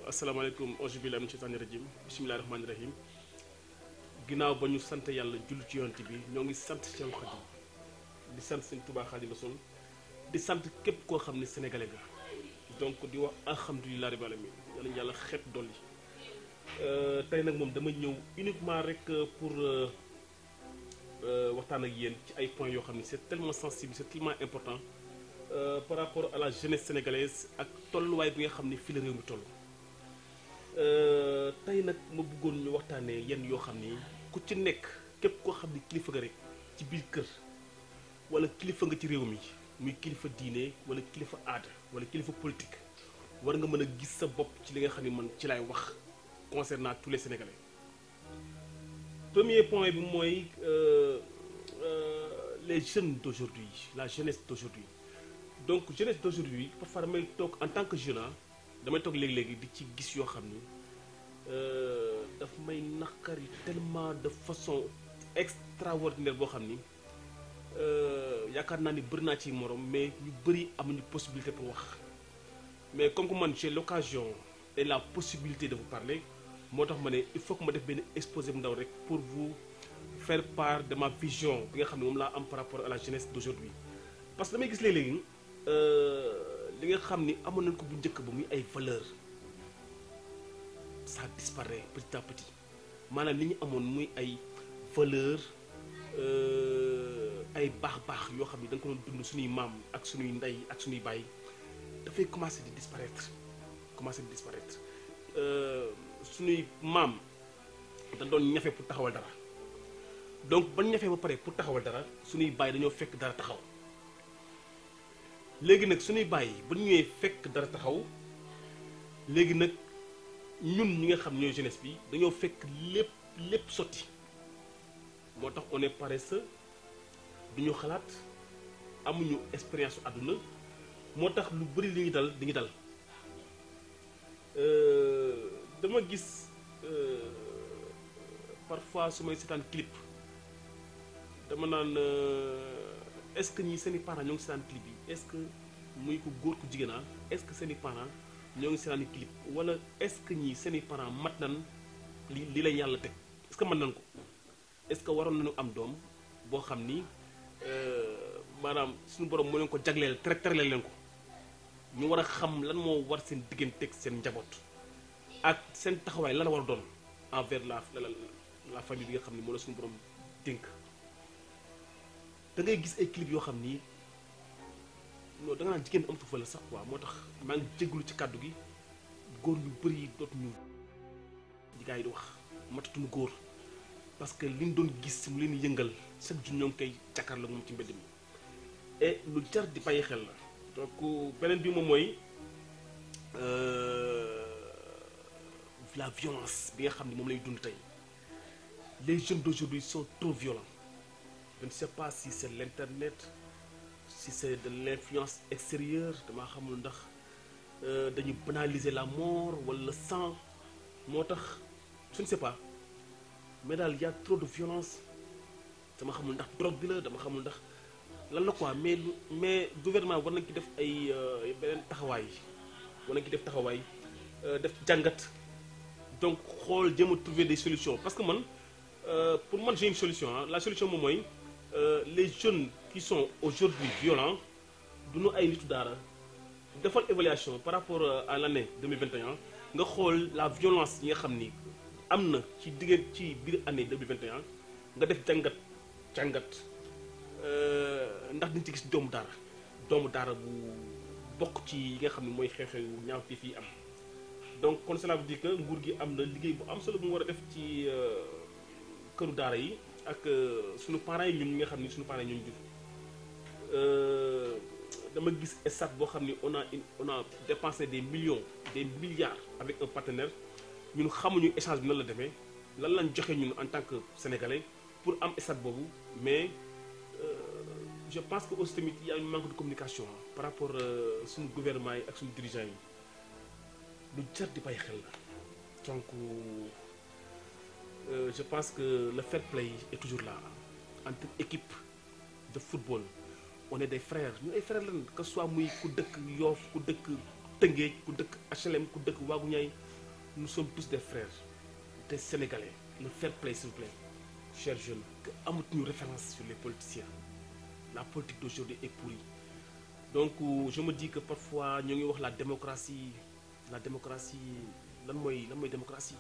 asalaamaaleykum auzu billaahi mina sheytaani rajiim bismillaahi rahmaani rahiim ginnaaw ba ñu sant yàlla julli ci yonent bi ñoo ngi sant Seexul Xadiim di sant Sëñ Tuubaa Xaadimu Rasuul di sant képp koo xam ne sénégalais nga donc di wax alhamdulilah rabbil alamin yàlla xeet dolli tey nag moom dama ñëw uniquement rek pour waxtaan ak yéen ci ay points yoo xam ne c'est tellement sensible c'est tellement important par rapport à la jeunesse sénégalaise ak tolluwaay bi nga xam ne fii la réew mi toll tey nag ma bëggoon ñu waxtaanee yenn yoo xam ni ku ci nekk képp koo xam ni kilifa nga rek ci biir kër wala kilifa nga ci réew mi muy kilifa diine wala kilifa aada wala kilifa politique war nga mën a gis sa bopp ci li nga xam ne man ci laay wax concernant tous les Sénégalais. Premier point bi mooy les jeunes d'aujourd'hui la jeunesse d'aujourd'hui donc jeunesse d'aujourd'hui parfois damay toog en tant que jeune damay toog léegi-léegi di ci gis yoo xam ni daf may naqari tellement de façon extraordinaire boo xam ni yaakaar naa ni bëri naa ci morom mais ñu bëri amuñu possibilité pour wax mais comme que man j'ai l'occasion et la possibilité de vous parler moo tax ma ne il faut que ma def benn exposé bu ndaw rek pour vous faire part de ma vision bi nga xam ne moom laa am par rapport à la jeunesse d'aujourd'hui parce que damay gis léeg-léegi li nga xam ni amoon nañ ko bu njëkk ba muy ay valeurs ça disparaît petit à petit maanaam li ñu amoon muy ay valeurs ay baax-baax yoo xam ni da nga ko doon dund suñuy maam ak suñuy ndey ak suñuy baay dafay commencer di disparaître suñuy maam dañ doon ñafe pour taxawal dara donc ban ñafe ba pare pour taxawal dara suñuy baay dañoo fekk dara taxaw léegi nag suñuy baay ba ñëwee fekk dara taxaw léegi nag ñun ñi nga xam ñooy jeunesse bi dañoo fekk lépp sotti moo tax on est paresseux duñu xalaat amuñu expérience su àdduna moo tax lu bari li ñu dal di ñu dal dama gis parfois su may seetaan clip dama naan est-ce que ñi seeni parents ñoo ngi seetaan clip yi est-ce que muy ko góor ku jigéen est-ce que seeni parents ñoo ngi seetaan clip wala est-ce que ñi seeni parents mat nan li lay yàlla teg est-ce que mat nan ko est-ce que waroon nañu am doom boo xam ni maanaam suñu borom moo leen ko jagleel tere leen ko ñu war a xam lan moo war seen digganteeg seen njaboot ak seen taxawaay lan la war a doon envers la famille bi nga xam ni moo la suñu borom dénk da ngay gis ay clip yoo xam ni non da nga naan jigéen amatu fa la sax quoi moo tax maa ngi jégalu ci kàddu gi góor ñu bëri dootuñu gaa yi di wax matatuñu góor parce que liñ doon gis mu leen yëngal chaque jour ñoo ngi koy jàkkaarloo moom ci mbedd mi et lu jar di bàyyi xel la donc beneen bi moom mooy la violence bi nga xam ne moom lay dund tey les jeunes d'aujourd'hui sont trop violents je ne sais pas si c'est l'internet si c'est de l'influence extérieure damaa xamul ndax dañu banaliser la mort wala le sang moo tax je ne sais pas mais daal y a trop de violence dama xamul ndax drogue bi la dama xamul ndax lan la quoi mais gouvernement war nañ ki def ay beneen taxawaay war nañ ki def taxawaay def jàngat donc xool jéem a trouver des solutions parce que man pour man j'ai une solution la solution moom mooy les jeunes qui sont aujourd'hui violents duñu ay nitu daara defal évaluation par rapport à l'année 2021 nga xool la violence yi nga xam ni am na ci biir année 2021 nga def jàngat ndax dañ ci gis doomu daara bu bokk ci yi nga xam ne mooy xew-xew ñaaw fi fii am donc kon cela veut dire que nguur gi am na liggéey bu am solo bu mu war a def ci këru daara yi ak suñu parents yi ñun ñi nga xam ni suñu parents yi ñun jur dama gis stade boo xam ni on a dépensé des millions des milliards avec un partenaire ñun xamuñu échange bi nan la demee lan lañ joxe ñun en tant que sénégalais pour am stade boobu mais je pense que aussi tamit y a un manque de communication par rapport suñu gouvernement yi ak suñu dirigeants yi lu jar di bàyyi xel la donc je pense que le fair play est toujours là entre équipe de football on est des frères ñu ay frères lan que soit muy ku dëkk Yoff ku dëkk Tëngéej ku dëkk HLM ku dëkk Waagu Ñaay nous sommes tous des frères des Sénégalais. Le fair play s'il vous plaît chers jeunes que amatuñu référence sur les politiciens. La politique d'aujourd'hui est pourrie. Donc je me dis que parfois ñu ngi wax la démocratie lan mooy démocratie,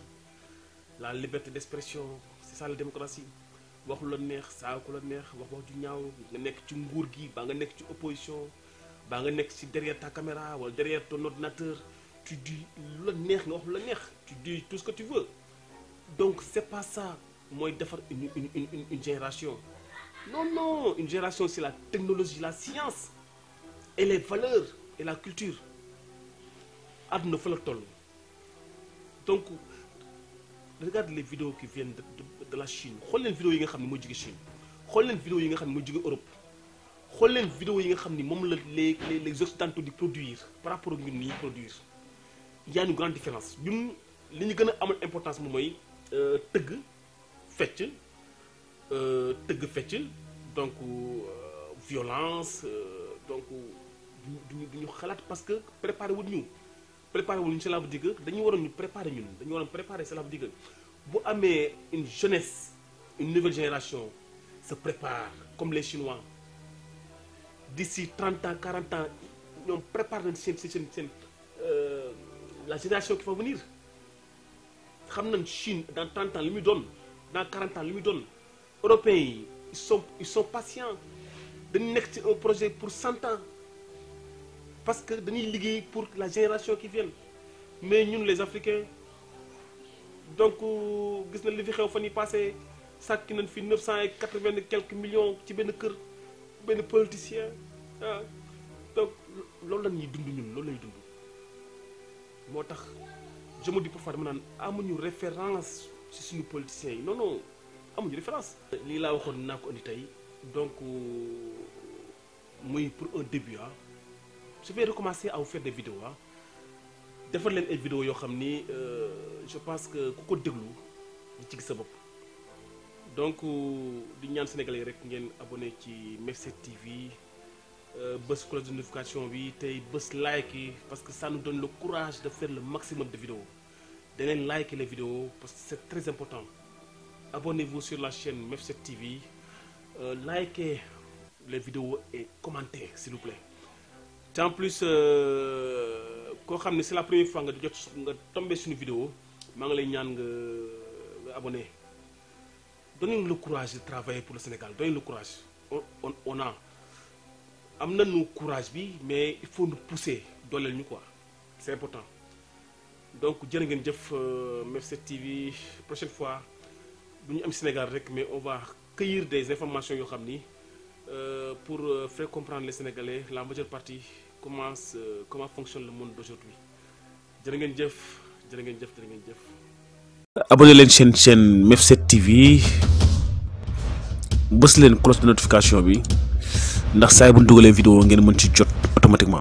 la liberté d'expression, c'est ça la démocratie. wax lu la neex saa ku la neex wax ju ñaaw nga nekk ci nguur gi ba nga nekk ci opposition ba nga nekk ci derrière ta caméra wala derrière ton ordinateur, tu dis lu la neex nga wax lu la neex, tu dis tout ce que tu veux. Donc c'est pas ça mooy defar une génération. Non, une génération c'est la technologie, la science et les valeurs et la culture. àdduna fa la toll. Donc regarde les vidéos qui viennent de la Chine. xool leen vidéo yi nga xam ne mooy jóge Chine, xool leen vidéo yi nga xam ne mooy jóge Europe, xool leen vidéo yi nga xam ni moom la les occidentaux di produire par rapport ak ñun ni produire. Il y a une grande différence. ñun li ñu gën a amal importance moom mooy tëgg fecc donc violence donc duñu xalaat parce que préparé wuñu cela veut dire que dañu waroon ñu préparer ñun dañu waroon préparer. Cela veut dire que bu amee une jeunesse, une nouvelle génération se prépare comme les Chinois d'ici 30 ans 40 ans ñoom préparent nañ seen la génération qui va venir. xam nañ Chine dans 30 ans li muy doon, dans 40 ans li muy doon. Européens yi ils sont patients dañu nekk ci un projet pour 100 ans parce que dañuy liggéey pour la génération qui vient. Mais ñun les Africains donc gis na li fi xew fan yi passé sàkk nañ fi 980 et quelques millions ci benn kër benn politicien donc loolu la ñuy dund ñun loolu la ñuy dund. moo tax je me dis parfois dama naan amuñu référence ci suñu politiciens yi non amuñu référence. lii laa waxoon naa ko indi tey donc muy pour un début je vais recommencer à vous faire des vidéos defar leen ay vidéos yoo xam ni je pense que ku ko déglu di ci gis sa bopp. donc di ñaan sénégalais rek ngeen abonné ci Mef7 TV bës cloche de notification bi tey bës like yi parce que ça nous donne le courage de faire le maximum de vidéos. da ngeen like les vidéos parce que c'est très important. Abonnez-vous sur la chaîne Mef7 TV, likez les vidéos et commentez s'il vous plaît. Et en plus koo xam ne c'est la première fois nga tombé sur une vidéo maa ngi lay ñaan nga abonné. Donnez-nous le courage de travailler pour le Sénégal, donnez le courage. On a am nañu courage bi mais il faut nous pousser dooleel ñu quoi, c'est important. Donc jërë ngeen jëf Mef7 TV. Prochaine fois du ñu am Sénégal rek mais on va cueillir des informations yoo xam ni pour faire comprendre les Sénégalais la majeure partie comment fonctionne le monde d'aujourd'hui. jërë ngeen jëf. abonné leen chaîne Mef7 TV bës leen cloche de notification bi ndax saa bu ñu dugalee vidéo ngeen mën ci jot automatiquement.